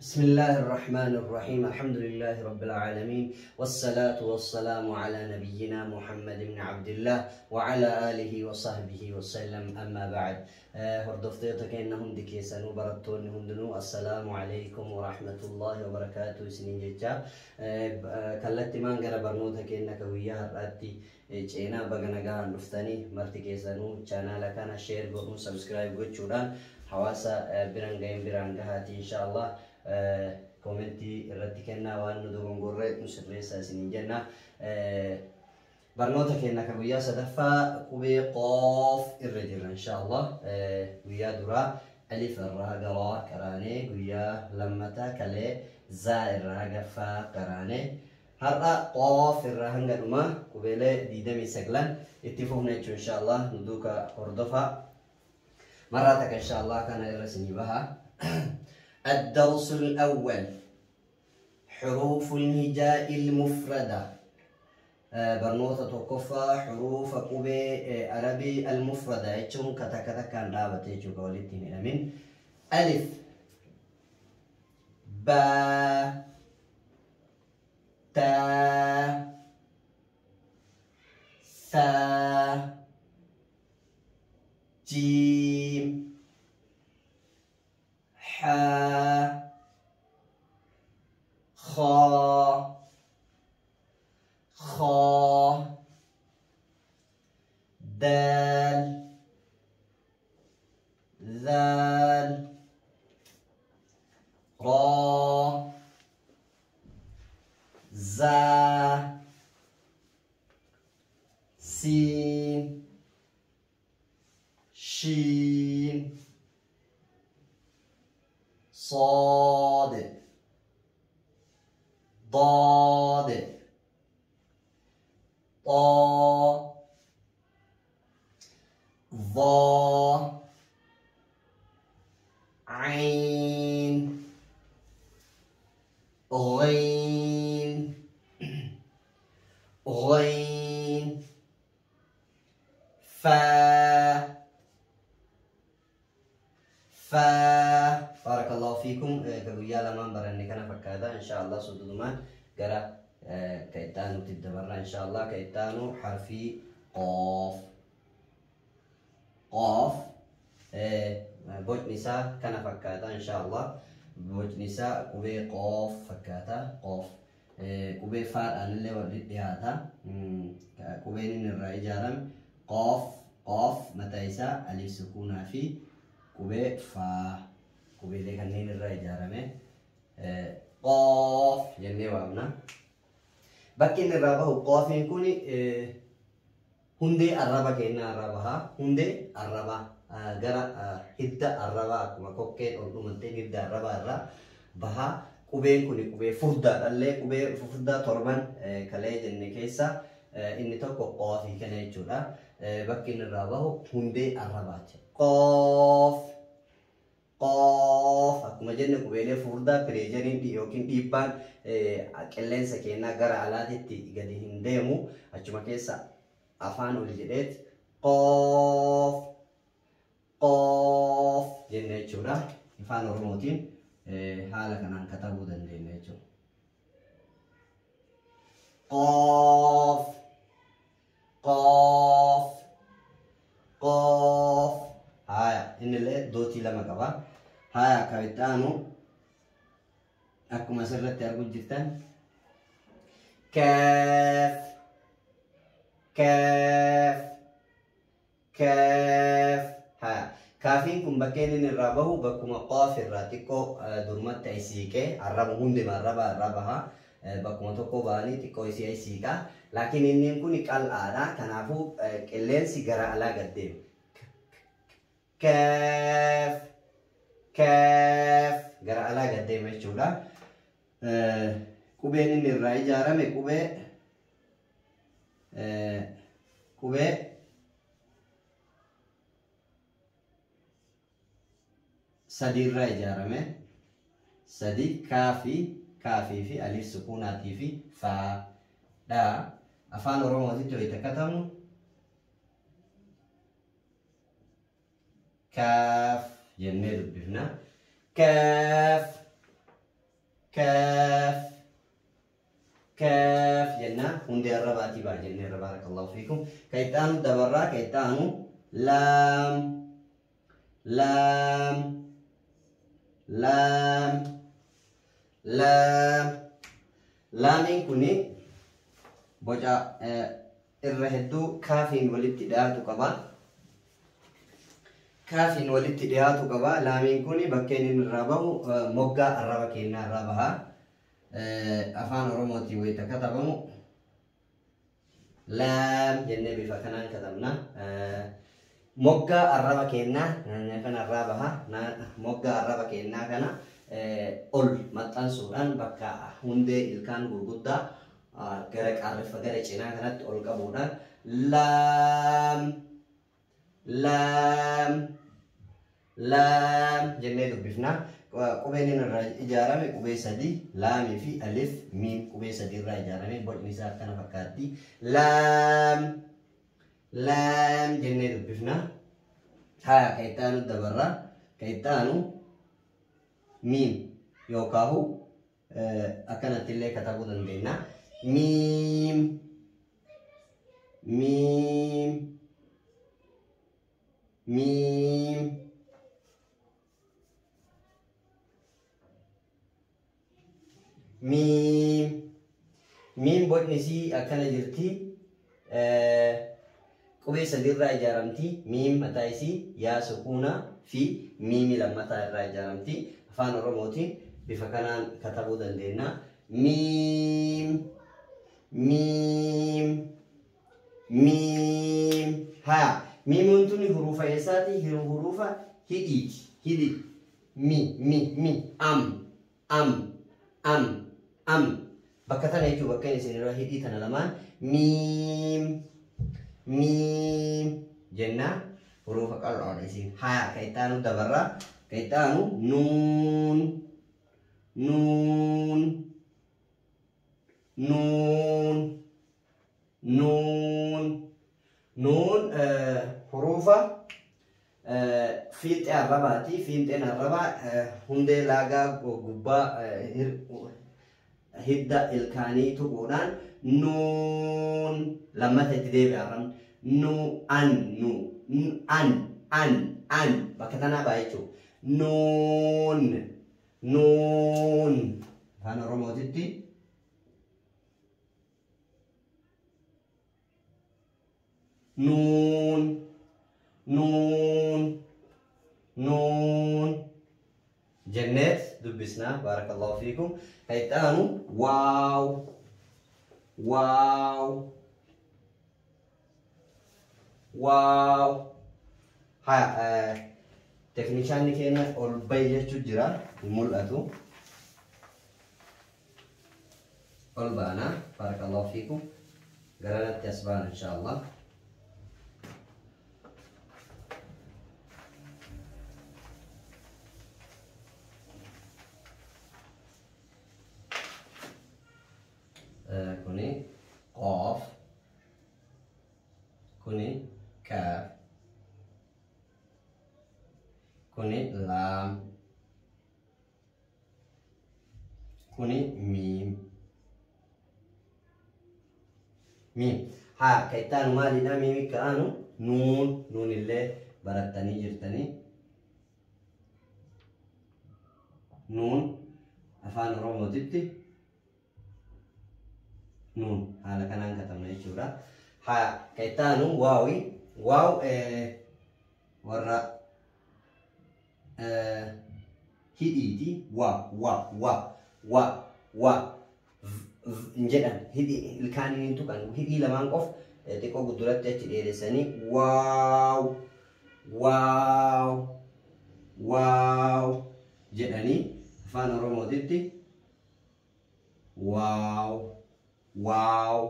بسم الله الرحمن الرحيم الحمد لله رب العالمين والصلاة والسلام على نبينا محمد بن عبد الله وعلى آله وصحبه وسلم أما بعد. Hordoftoota keenya hundi keessanuu, barattoonni hundinuu, assalaamu alaikum warahmatullahi wabarakaatu isiniin jecha kallattimaan gara barnoota keenya ka guyyaa har'aatti ceenaa. Baga nagaan dhuftanii marti keessanuu. Chaanaala kana share godhuun, subscribe gochuudhaan hawaasa biran gahin biraan gahaati. Insha Allah koomentii irratti kennaa, waan nu dogongorre nu sirreessaa isiniin jenna. Barnoota keenya ka guyyaa sadaffaa qubee qoof irra jirra insha Allah. Guyyaa duraa alif irraa haga raa qaraanee, guyyaa lammataa kalee zaa irraa haga faa qaraanee, har'a qoof irraa hanga dhumaa qubeelee 29 itti fufna jechuun insha Allah nu duuka hordofaa. Marraa takka insha Allah kana irra isinii baha. الدرس الأول حروف الهجاء المفردة. Barnoota tokkoffaa, xuruufa qubee arabii almufrada jechuun ka takka takkaan dhaabate jechuudha, walitti hin hidhamin. Alif, baa, taa, thaa, jiim, haa, khaa, خا، دال، ذال، را، زا، سين، شين، صاد، ضاد، طا، ظا، عين، غين، غين، فا، فا. بارك الله فيكم. Ka guyyaa lamaan baranne kana fakkaata. إن شاء الله sududumaan gara ka itti aanutti dabarra إن شاء الله. Ka itti aanu harfii qoof. Qoof bocni isaa kana fakkaata إن شاء الله. Bocni isaa qubee qoof fakkaata. Qoof qubee faadhaan illee walitti dhiyaata. Qubeen inni irraa ijaarame qoof, qoof mataa isaa alif sukuunaa fi qubee faa, qubeelee kanneen irraa ijaarame qoof jennee waamna. Bakki inni irraa bahu, qoofiin kun hundee arraba keenyaa irraa baha. Hundee arrabaa gara hidda arrabaa, akkuma kokkeen ol dhumattee hidda arrabaa irraa baha. Qubeen kun qubee furdaadhallee, qubee furdaa torban kalee jenne keessa inni tokko qoofii kana jechuudha. Bakki inni irraa bahu hundee arrabaati. Qoof, qoof akkuma jenne qubeelee furdaa pressureiin yookiin dhiibbaan qilleensa keenyaa gara alaatitti gadi hin deemu, achuma keessa afaan ol jedheet qoof, qoof jenne jechuudha. Afaan Oromootiin haala kanaan katabuu dandeenya jechuudha. Qoof, qoof, qoof. Haya, innillee dootii lama qaba. Haya, kan itti aanu akkuma asirratti arguu jirtan kaaf, kaaf, kaaf. Haya, kaafiin kun bakkeen inni irraa bahu bakkuma qoof irraa xiqqoo durmatti ay siiqee arraba, hundima arraba irraa baha. Bakkuma tokko bahanii xiqqoo isii ay siiqa. Laakiin inni kun qal'aadha. Kanaafuu qilleensi gara alaa gad deema. Kaaf, kaaf gara alaa gad deema jechuudha. Qubeen inni irraa ijaarame qubee sadi irraa ijaarame. Sadi, kaafii, kaafii fi alif sukuunaatii fi faa dha. Afaan Oromootitti wayita katamu kaaf jennee dubbifna. Kaaf. Kaaf. Kaaf jenna hundee arrabaatii baa jennee irra baarakallahu fiikum. Kan itti aanu dabarraa kan itti aanu laam laam laam laam. Laamiin kuni boca irra hedduu kaafiin walitti dhiyaatu qaba. Kaafiin walitti dhiyaatu qaba. Laamiin kuni bakkeen inni irraa bahu moggaa arraba keenyaa irraa baha. Afaan Oromootiin wayita katabamu laam jennee bifa kanaan katabna. Moggaa arraba keenyaa kanarraa baha. Moggaa arraba keenyaa kana ol maxxansuudhaan bakka hundee ilkaan gurguddaa gara qaarriffa gara cinaa kanatti ol qabuudhaan laam laam laam jennee dubbifna. Qubeen inni irraa ijaarame qubee sadii laamii fi alif miim qubee sadii irraa ijaarame bocni isaa akkana fakkaatti. Laam laam jennee dubbifna. Haya kan itti aanu dabarra. Kan itti aanu miim yookaahu akkanatti illee katabuu dandeenya. Miim miim miim. Miim. Miim bocni isii akkana jirti. Qubee sadiirraa ijaaramti. Miim mataa isii yaa sukuuna fi miimi lammataa irraa ijaaramti. Afaan Oromootiin bifa kanaan katabuu dandeenya. Miim miim miim. Haya miimuun tuni hurufa eessaati? Hurufa hidhiiti. Hidhi. Mi mi mi am am am am. Bakka tana jechuun bakka isin irraa hidhii tana lamaan miim miim jenna hurufa qal'oodha isin. Haya kan itti aanu dabarra. Kan itti aanu nuun nuun nuun nuun nuun hurufa fiixee arrabaati. Fiixeen arrabaa hundee laagaa gubbaa hidda ilkaanii tuquudhaan nuun lammata itti deebi'a arrabni. Nu an nu an an an bakka tanaa ba'a jechuudha. Nuun nuun afaan Oromootitti nuun nuun nuun jenneet dubbisna. Baarakallahu fiikum. Kan itti aanu waaw waaw waaw. Haya teknishaanni keenya ol bahi jechuu jira hin mul'atu. Ol baana. Baarakallahu fiikum. Garanatti as baana inshaallah. Kuni qaaf, kuni kaaf, kuni laam, kuni miim. Miim. Haa kan itti aanu maalidha? Miimi akka aanu nuun. Nuun illee barattanii jirtanii. Nuun afaan Oromootitti nuun haala kanaan katabna jechuudha. Haa kan itti aanu waawi. Waaw warra hidhiiti. Wa wa wa wa wa hin jedhan hidhii ilkaaniin hin tuqan hidhii lamaan qof xiqqoo gudduratti achi dheeressanii waaw waaw waaw jedhanii afaan Oromootitti waaw waaw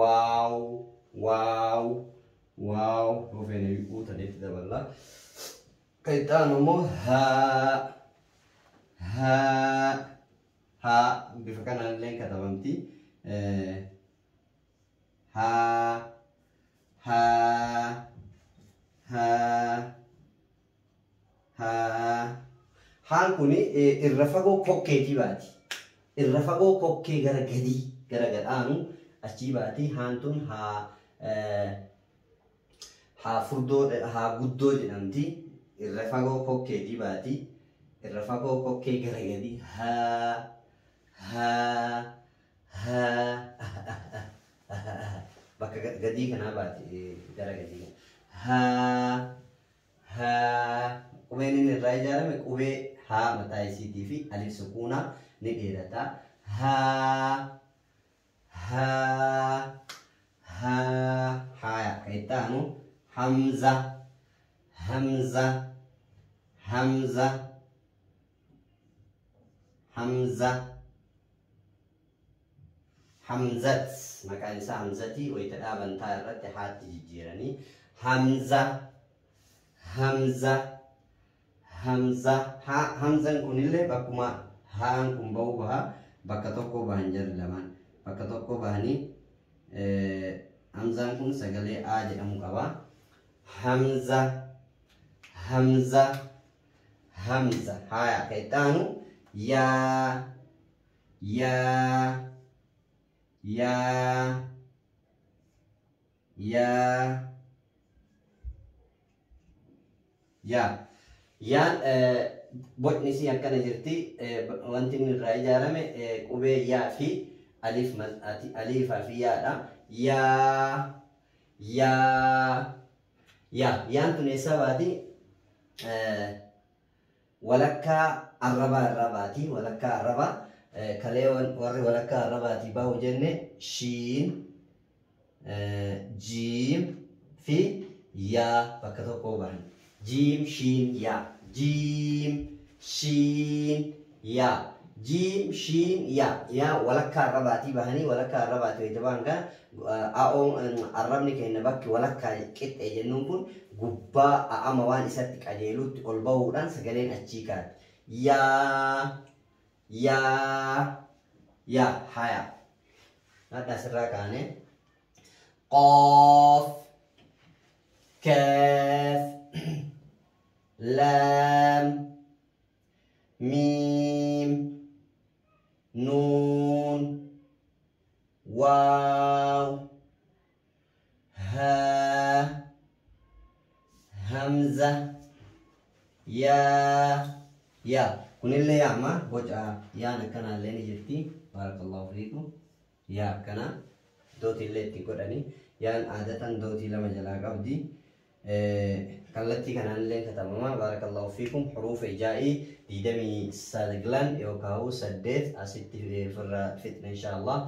waaw waaw waaw dhufeen guutanitti daballa. Kan itti aanu immoo haa haa haa bifa kanaan illee katabamti. Haa haa haa haa. Haan kuni irra fagoo kokkeetii baati. Irra fagoo kokkee gara gadii gara gadhaanu achii baati. Haan tun haa furdoo haa guddoo jedhamti. Irra fagoo kokkeetii baati. Irra fagoo kokkee gara gadii haa haa haa bakka gadii kanaa baati gara gadii kana. Haa haa qubeen inni irraa ijaarame qubee haa mataa isiitii fi alif sukuunaa ni dheerata. Haa haa haa haaya kan itti aanu hamza hamza hamza hamza hamzat maqaan isaa hamzatii wayita dhaabantaa irratti haatti jijjiiranii hamza hamza hamza hamzan kunillee bakkuma haan kun bahu baha bakka tokko bahan jarri lamaan bakka tokko bahanii hamzaan kun sagalee a jedhamu qaba. Hamza hamza hamza haya kan itti aanu yaa yaa yaa yaa yaa yaan bocni isii akkana jirti. Wanti inni irraa ijaarame qubee yaa fi alif aliifaa fi yaadha. Yaa yaa yaa yaan tun eessaa baati? Walakkaa arrabaa irraa baati. Walakkaa arrabaa kalee warri walakkaa arrabaatii bahu jenne shiin jiim fi yaa bakka tokko bahan. Jiim shiin yaa jiim shiin yaa jiim shiin yaa yaa walakkaa arrabaatii bahanii walakkaa arrabaatii wayita bahan kana arrabni keenya bakki walakkaa qixxee jennuun kun gubbaa a'ama waan isatti qajeelutti ol bahuudhaan sagaleen achii kaati. Yaa yaa yaa haya hadha asirraa kaane qoof kaaf laam miim nuun waaw haa hamza yaa yaa kunillee yaama boca yaan akkanaallee ni jirti. Baarakallahu fiikum. Yaa akkana dootiillee itti godhani. Yaan aadatan dootii lama jalaa qabdi. Kallattii kanaanillee katabama. Baarakallahu fiikum. Huruufa ijaa'ii 29 yookaan 8 asitti ofirraa fixne inshaallah.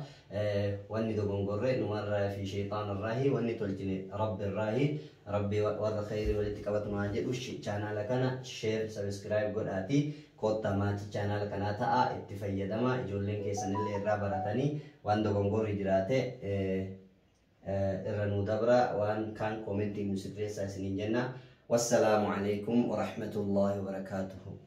Wanni dogongorre numarraa fi sheexaanarraahi, wanni tolchine rabbirraahi. Rabbi warra khayrii walitti qabatu maa jedhu. Chaanaala kana share subscribe godhaati koottaa maatii chaanaala kanaa ta'a, itti fayyadama. Ijoolleen keessanillee irraa baratanii waan dogongorri jiraate irra nuu dabra, waan kaan koomentiin nu sirreessaa isiniin jenna. Wassalaamu alaikum warahmatullaahi wabarakaatuhu.